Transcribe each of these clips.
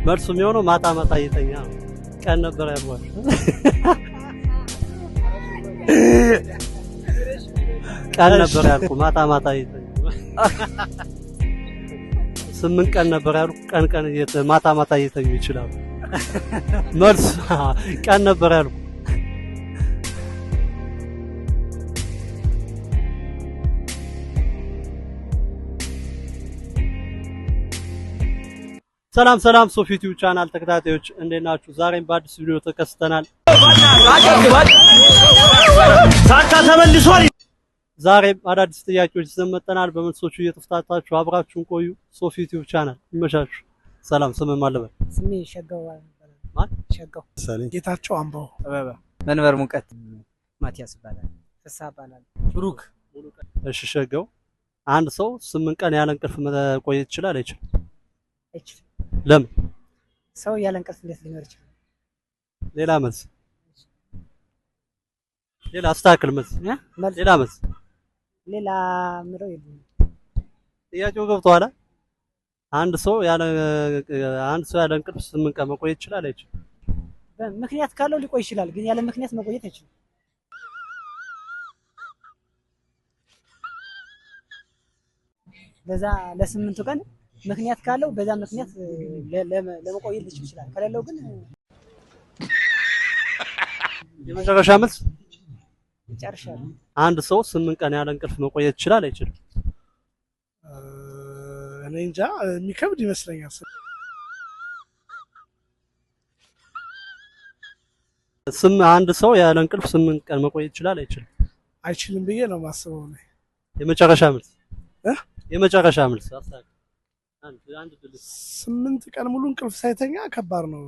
መልሱ የሚሆነው ማታ ማታ እየተኛ ነው። ቀን ነበር ያልኳችሁ። ቀን ነበር ያልኩ፣ ማታ ማታ እየተኛ። 8 ቀን ነበር ያልኩ፣ ቀን ቀን ማታ ማታ እየተኙ ይችላሉ። መልሱ ቀን ነበር ያልኩ። ሰላም ሰላም ሶፊ ቲዩብ ቻናል ተከታታዮች እንዴት ናችሁ? ዛሬም በአዲስ ቪዲዮ ተከስተናል። ሳካ ተመልሷል። ዛሬም አዳዲስ ጥያቄዎች ይዘን መጥተናል። በመልሶቹ እየተፍታታችሁ አብራችሁን ቆዩ። ሶፊ ቲዩብ ቻናል ይመቻችሁ። ሰላም፣ ስምህ ማን ልበል? ስሜ ሸጋው ይባላል። ማን? ሸጋው። ጌታቸው አምባው። ጥበበ መንበር ሙቀት ማቲያስ ይባላል። ፍስሀ ይባላል። ብሩክ። እሺ ሸጋው፣ አንድ ሰው 8 ቀን ያለ እንቅልፍ መቆየት ይችላል አይችልም? አይችልም። ለምን? ሰው ያለ እንቅልፍ እንዴት ሊኖር ይችላል? ሌላ መልስ፣ ሌላ አስተካክል መልስ፣ ሌላ መልስ፣ ሌላ ምለው የለም። ጥያቄው ገብቶሃል? አንድ ሰው ያለ እንቅልፍ 8 ቀን መቆየት ይችላል አይችልም? ምክንያት ካለው ሊቆይ ይችላል፣ ግን ያለ ምክንያት መቆየት አይችልም። በዛ ለ8ቱ ቀን ምክንያት ካለው በዛ ምክንያት ለመቆየት ሊችል ይችላል። ከሌለው ግን የመጨረሻ መልስ ይጨርሻል። አንድ ሰው 8 ቀን ያለ እንቅልፍ መቆየት ይችላል አይችልም? እኔ እንጃ፣ የሚከብድ ይመስለኛል። አንድ ሰው ያለ እንቅልፍ 8 ቀን መቆየት ይችላል አይችልም? አይችልም ብዬ ነው የማስበው። የመጨረሻ መልስ የመጨረሻ መልስ። 8 ቀን ሙሉ እንቅልፍ ሳይተኛ ከባድ ነው።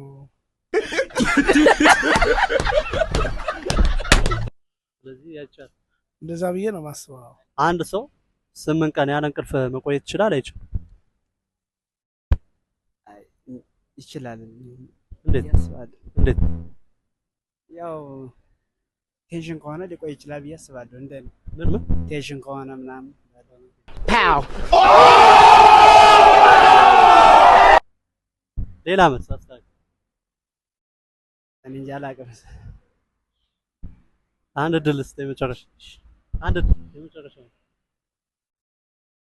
ስለዚህ ያቻል እንደዛ ብዬ ነው የማስበው። አንድ ሰው 8 ቀን ያለ እንቅልፍ መቆየት ይችላል አይችልም? ይችላል። እንዴት? እንዴት? ያው tension ከሆነ ሊቆይ ይችላል ብዬ አስባለሁ። እንደ ምን ምን tension ከሆነ ምናምን ፓው። ሌላ መልስ አስተካክል። እኔ እንጃ አላውቅም። አንድ እድል ስጥ፣ የመጨረሻ አንድ እድል፣ የመጨረሻ።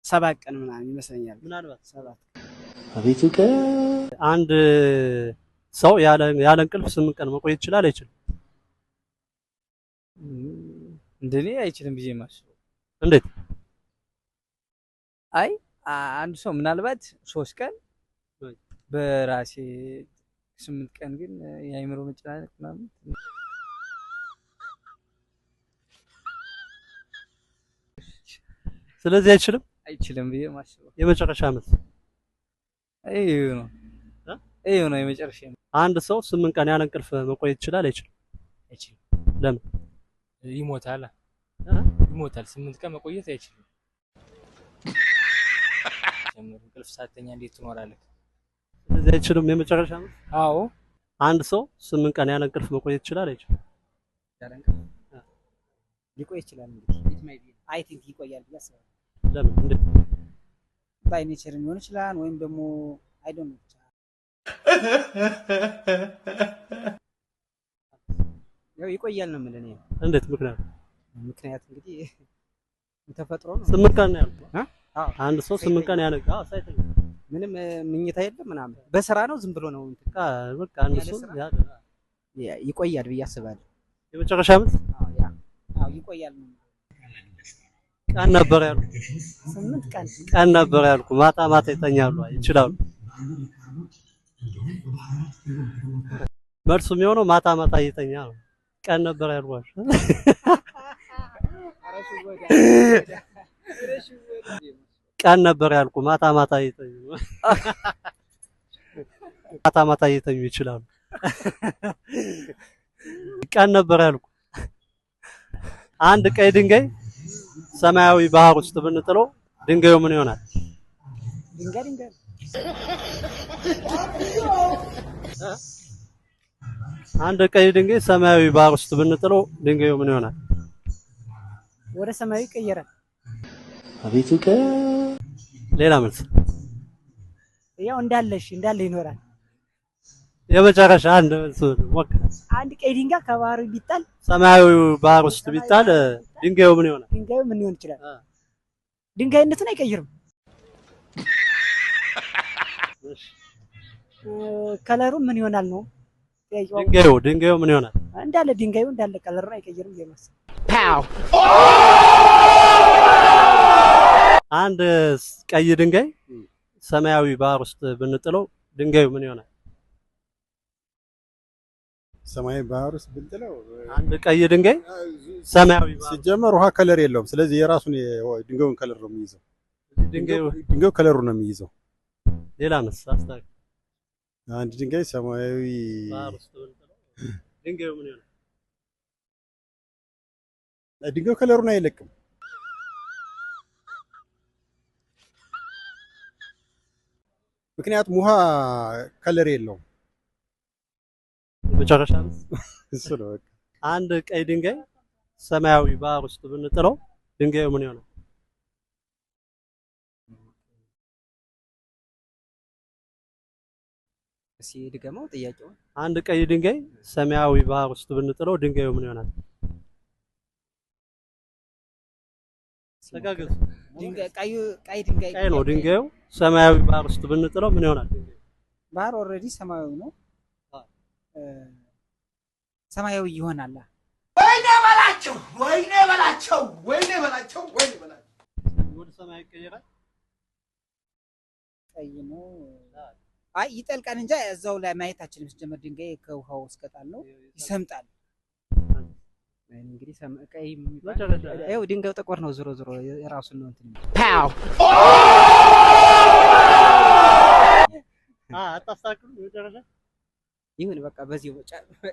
7 ቀን ምናምን ይመስለኛል። ምናልባት 7። አቤት። አንድ ሰው ያለ እንቅልፍ 8 ቀን መቆየት ይችላል አይችልም? እንደኔ አይችልም ብዬ የማስበው። እንዴት? አይ አንድ ሰው ምናልባት 3 ቀን በራሴ 8 ቀን ግን የአእምሮ መጨናነቅ ምናምን። ስለዚህ አይችልም አይችልም ብዬ የማስበው። የመጨረሻ መልስ ይኸው ነው፣ ይኸው ነው የመጨረሻ። አንድ ሰው 8 ቀን ያለ እንቅልፍ መቆየት ይችላል አይችልም? አይችልም። ለምን? ይሞታል። ይሞታል። 8 ቀን መቆየት አይችልም። እንቅልፍ ሳተኛ እንዴት ትኖራለህ? ስለዚህ አይችልም። የመጨረሻ መልስ። አዎ። አንድ ሰው 8 ቀን ያለ እንቅልፍ መቆየት ይችላል አይችልም? ሊቆይ ይችላል እንግዲህ። I think ይቆያል ብዬ አስባለሁ። ለምን? እንዴት? by nature ሊሆን ይችላል ወይም ደግሞ I don't know ብቻ። ያው ይቆያል ነው የምልህ እኔ። እንዴት? ምክንያት ምክንያት እንግዲህ ተፈጥሮ ነው። 8 ቀን ነው ያልኩህ። አዎ። አንድ ሰው 8 ቀን ያለ ሳይተኛ ምንም ምኝታ የለም ምናምን በስራ ነው ዝም ብሎ ነው። በቃ አንድ ሰው ይቆያል ብዬ አስባለሁ። የመጨረሻ መልስ። አዎ ይቆያል ነው። ቀን ነበር ያልኩ። 8 ቀን ቀን ነበር ያልኩ። ማታ ማታ ይተኛሉ ይችላሉ። መልሱ የሚሆነው ማታ ማታ እየተኛ ነው። ቀን ነበር ያልኳችሁ። ቀን ነበር ያልኩ፣ ማታ ማታ እየተኙ ማታ ማታ እየተኙ ይችላሉ። ቀን ነበር ያልኩ። አንድ ቀይ ድንጋይ ሰማያዊ ባህር ውስጥ ብንጥለው ድንጋዩ ምን ይሆናል? ድንጋይ ድንጋይ። አንድ ቀይ ድንጋይ ሰማያዊ ባህር ውስጥ ብንጥለው ድንጋዩ ምን ይሆናል? ወደ ሰማያዊ ይቀየራል። አቤት። ሌላ መልስ። ያው እንዳለሽ እንዳለ ይኖራል። የመጨረሻ አንድ መልስ ሞክር። አንድ ቀይ ድንጋይ ከባህር ቢጣል ሰማያዊ ባህር ውስጥ ቢጣል ድንጋዩ ምን ይሆናል? ድንጋዩ ምን ሊሆን ይችላል? ድንጋይነቱን አይቀይርም። እሺ። Color ኡ ምን ይሆናል ነው ጥያቄው። ድንጋዩ ምን ይሆናል? እንዳለ ድንጋዩ እንዳለ color ኡን አይቀይርም የማስብ። አንድ ቀይ ድንጋይ ሰማያዊ ባህር ውስጥ ብንጥለው ድንጋዩ ምን ይሆናል? ሰማያዊ ባህር ውስጥ ብንጥለው አንድ ቀይ ድንጋይ ሰማያዊ ባህር ሲጀመር ውሃ color የለውም። ስለዚህ የራሱን ድንጋዩን color ነው የሚይዘው። ድንጋዩ ድንጋዩ color ኡ ነው የሚይዘው። ሌላ መስ አስተካክል። አንድ ድንጋይ ሰማያዊ ባህር ውስጥ ብንጥለው ድንጋዩ ምን ይሆናል? ድንጋዩ color ኡን አይለቅም። ምክንያቱም ውሃ color የለውም። የመጨረሻ መልስ እሱ ነው በቃ። አንድ ቀይ ድንጋይ ሰማያዊ ባህር ውስጥ ብንጥለው ድንጋዩ ምን ይሆናል? እስኪ ድገመው ጥያቄውን። አንድ ቀይ ድንጋይ ሰማያዊ ባህር ውስጥ ብንጥለው ድንጋዩ ምን ይሆናል? ተጋገዙ። ድንጋይ ቀዩ ቀይ ድንጋይ ቀይ ነው ድንጋዩ። ሰማያዊ ባህር ውስጥ ብንጥለው ምን ይሆናል? ባህር already ሰማያዊ ነው። ሰማያዊ ይሆናል። ወይኔ በላቸው፣ ወይኔ በላቸው፣ ወይኔ በላቸው፣ ወይኔ በላቸው። ወደ ሰማያዊ ይቀየራል። ቀይ ነው። አይ ይጠልቃል እንጂ እዛው ላይ ማየት አችልም። ሲጀመር ድንጋይ ከውሃው እስከጣል ነው ይሰምጣል። እንግዲህ ቀይ የሚባል ይኸው ድንጋዩ ጥቁር ነው። ዞሮ ዞሮ የራሱን ነው እንትን የሚለው። አታስተካክሉም? የመጨረሻ ይሁን በቃ በዚህ ወጫ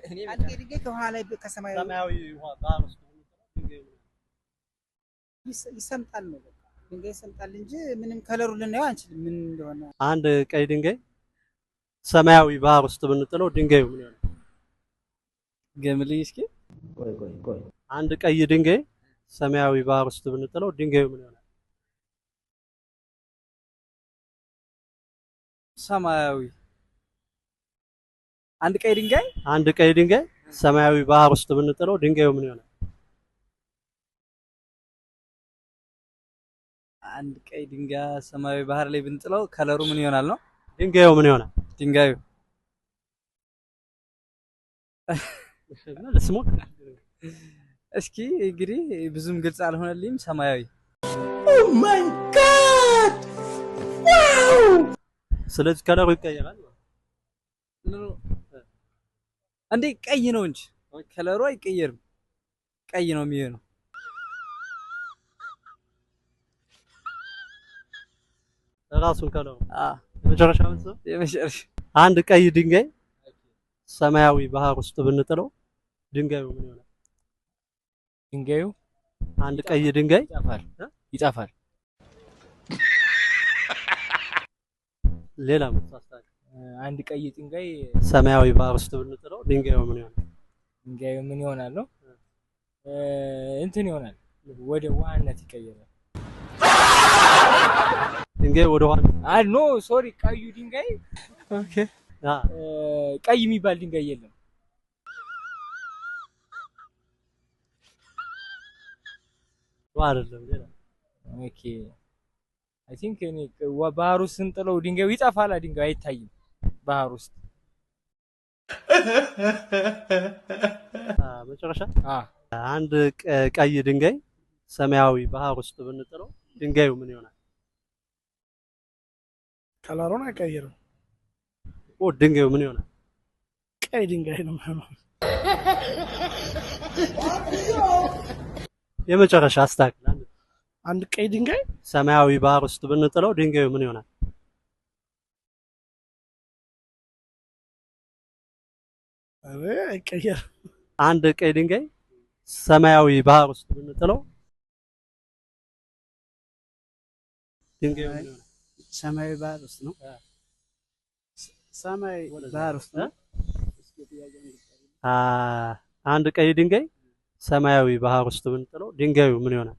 እኔ አንድ ቀይ ድንጋይ ከውሃ ላይ ከሰማያዊ ሰማያዊ ውሃ ባህር ውስጥ ብንጥለው ድንጋዩ ምን ይሆናል? ይሰምጣል ነው በቃ ድንጋይ ይሰምጣል እንጂ ምንም color ኡ ልናየው አንችልም ምን እንደሆነ። አንድ ቀይ ድንጋይ ሰማያዊ ባህር ውስጥ ብንጥለው ድንጋዩ ምን ይሆናል? ገምልኝ እስኪ። ቆይ ቆይ ቆይ አንድ ቀይ ድንጋይ ሰማያዊ ባህር ውስጥ ብንጥለው ድንጋዩ ምን ይሆናል? ሰማያዊ አንድ ቀይ ድንጋይ አንድ ቀይ ድንጋይ ሰማያዊ ባህር ውስጥ ብንጥለው ድንጋዩ ምን ይሆናል? አንድ ቀይ ድንጋይ ሰማያዊ ባህር ላይ ብንጥለው ከለሩ ምን ይሆናል ነው? ድንጋዩ ምን ይሆናል? ድንጋዩ መልስ ሞክር። እስኪ እንግዲህ ብዙም ግልጽ አልሆነልኝም። ሰማያዊ Oh my God, wow! ስለዚህ color ኡ ይቀየራል። እንዴ ቀይ ነው እንጂ color ኡ አይቀየርም። ቀይ ነው የሚሆነው። ራሱን color ኡ የመጨረሻ መልስ ነው። የመጨረሻ አንድ ቀይ ድንጋይ ሰማያዊ ባህር ውስጥ ብንጥለው ድንጋዩ ምን ይሆናል? ድንጋዩ አንድ ቀይ ድንጋይ ይጠፋል፣ ይጠፋል። ሌላ መልስ አስተካክል። አንድ ቀይ ድንጋይ ሰማያዊ ባህር ውስጥ ብንጥለው ድንጋዩ ምን ይሆናል? ድንጋዩ ምን ይሆናል ነው? እንትን ይሆናል፣ ወደ ውሃነት ይቀየራል። ድንጋዩ ወደ ውሃ አይ no sorry፣ ቀዩ ድንጋይ Okay። ቀይ የሚባል ድንጋይ የለም። ውሃ አይደለም ሌላ። Okay, I think እኔ ባህር ውስጥ ስንጥለው ድንጋዩ ይጠፋል። ድንጋዩ አይታይም ባህር ውስጥ። መጨረሻ አንድ ቀይ ድንጋይ ሰማያዊ ባህር ውስጥ ብንጥለው ድንጋዩ ምን ይሆናል? Color ኡን አይቀይርም። ኦ ድንጋዩ ምን ይሆናል? ቀይ ድንጋይ ነው የሚሆነው። የመጨረሻ አስተካክል። አንድ ቀይ ድንጋይ ሰማያዊ ባህር ውስጥ ብንጥለው ድንጋዩ ምን ይሆናል? ኧረ አይቀየርም። አንድ ቀይ ድንጋይ ሰማያዊ ባህር ውስጥ ብንጥለው ድንጋዩ ምን ይሆናል? ሰማያዊ ባህር ውስጥ ነው። ሰማያዊ ባህር ውስጥ ነው። አንድ ቀይ ድንጋይ ሰማያዊ ባህር ውስጥ ብንጥለው ድንጋዩ ምን ይሆናል?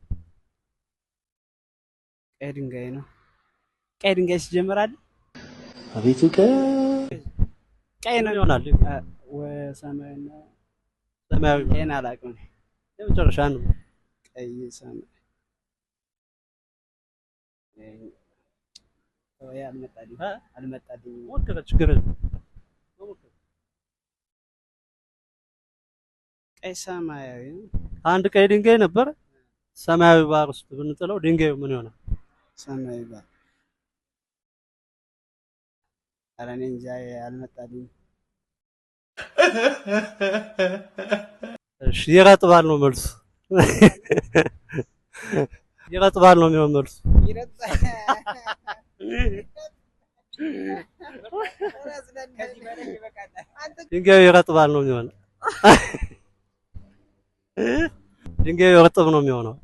ቀይ ድንጋይ ነው። ቀይ ድንጋይ ሲጀምር አይደል? አቤት እውቀት! ቀይ ነው ይሆናል። ሰማያዊና ሰማያዊ ይሄን አላውቅም። የመጨረሻ ነው። ቀይ ሰማይ አልመጣልኝም አልመጣልኝም። ሞክረ፣ ችግር የለም። ቀይ ሰማያዊ አንድ ቀይ ድንጋይ ነበር። ሰማያዊ ባህር ውስጥ ብንጥለው ድንጋዩ ምን ይሆናል? ሰማያዊ ባህር። ኧረ እኔ እንጃ አልመጣልኝም። እሺ ይረጥባል ነው መልሱ። ይረጥባል ነው የሚሆን መልሱ። ድንጋዩ ይረጥባል ነው የሚሆነው። ድንጋዩ እርጥብ ነው የሚሆነው።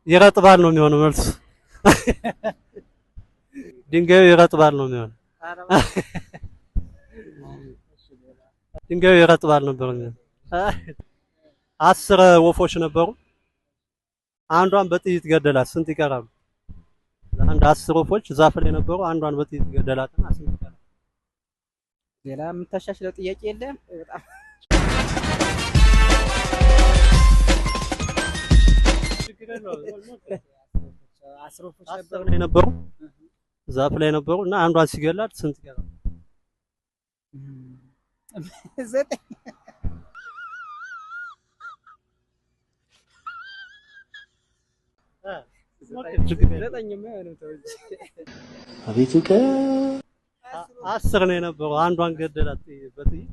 ይረጥባል ነው የሚሆነው መልሱ። ድንጋዩ ይረጥባል ነው የሚሆነው። ድንጋዩ ይረጥባል ነበር የሚሆነው። 10 ወፎች ነበሩ። አንዷን በጥይት ገደላት። ስንት ይቀራሉ? አንድ 10 ወፎች ዛፍ ላይ ነበሩ። አንዷን በጥይት ገደላትና ስንት ይቀራሉ? ሌላ የምታሻሽለው ጥያቄ የለም? በጣም አስር ላይ ነበሩ፣ ዛፍ ላይ ነበሩ እና አንዷን ሲገላት ስንት ይቀራሉ? 9 አቤት እውቀት። 10 ነው የነበረው። አንዷን ገደላት በጥይት።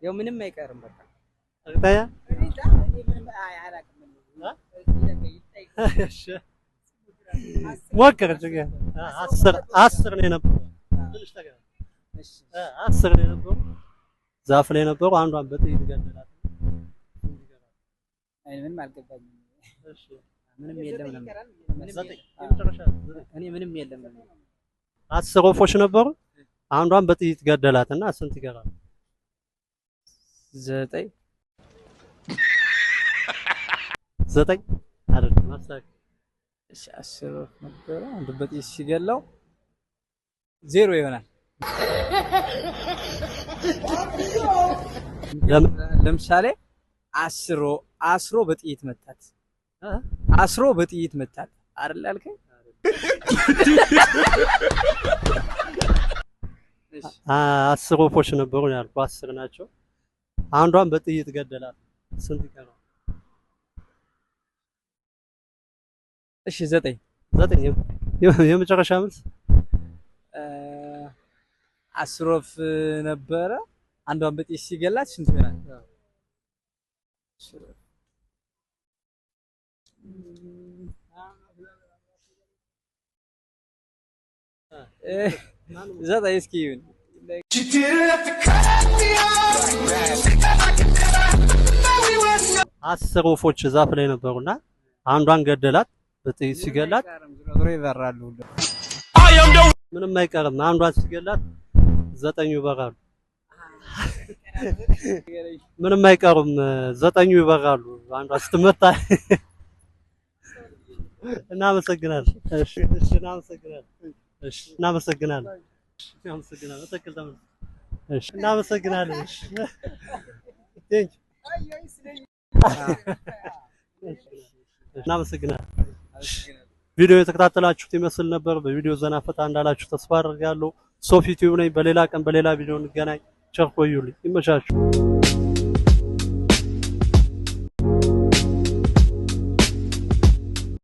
ያው ምንም አይቀርም በቃ። እርግጠኛ? እሺ ሞክር። ችግር 10 ነው የነበረው። ትንሽ ተጋ 10 ነው የነበሩ፣ ዛፍ ላይ ነበሩ። አንዷን በጥይት ገደላት። ምንም አልገባኝም። እሺ ምንም የለም ነው። እኔ ምንም የለም ነው። 10 ወፎች ነበሩ። አንዷን በጥይት ገደላትና ስንት ይቀራል? 9 9 አይደለም። ማስተካከል። እሺ 10 ወፍ ነበረ። አንዱ በጥይት ሲገላው 0 ይሆናል። ለምሳሌ አስሮ በጥይት መታት። አስሮ በጥይት መታት አይደል ያልከኝ? 10 ወፎች ነበሩ ያልኩህ፣ 10 ናቸው። አንዷን በጥይት ገደላት። ስንት ይቀራል? እሺ 9 9 የመጨረሻ መልስ። 10 ወፍ ነበረ። አንዷን በጥይት ሲገላት ስንት ይሆናል? 9 እስኪ ይሁን። 10 ወፎች ዛፍ ላይ ነበሩና አንዷን ገደላት በጥይት ሲገላት። ይበራሉ። ምንም አይቀርም። አንዷን ሲገላት 9 ይበራሉ። ምንም አይቀሩም። 9 ይበራሉ አንዷ ስትመታ። እናመሰግናለን። እሺ እሺ፣ እናመሰግናለን። እሺ እናመሰግናለን። እናመሰግናለን። ትክክል ተመልስ። እሺ እናመሰግናለን። እሺ thank እናመሰግናለን። ቪዲዮ የተከታተላችሁት ይመስል ነበር። በቪዲዮ ዘና ፈታ እንዳላችሁ ተስፋ አደርጋለሁ። ሶፊ ቲዩብ ነኝ። በሌላ ቀን በሌላ ቪዲዮ እንገናኝ። ቸር ቆዩልኝ። ይመቻችሁ።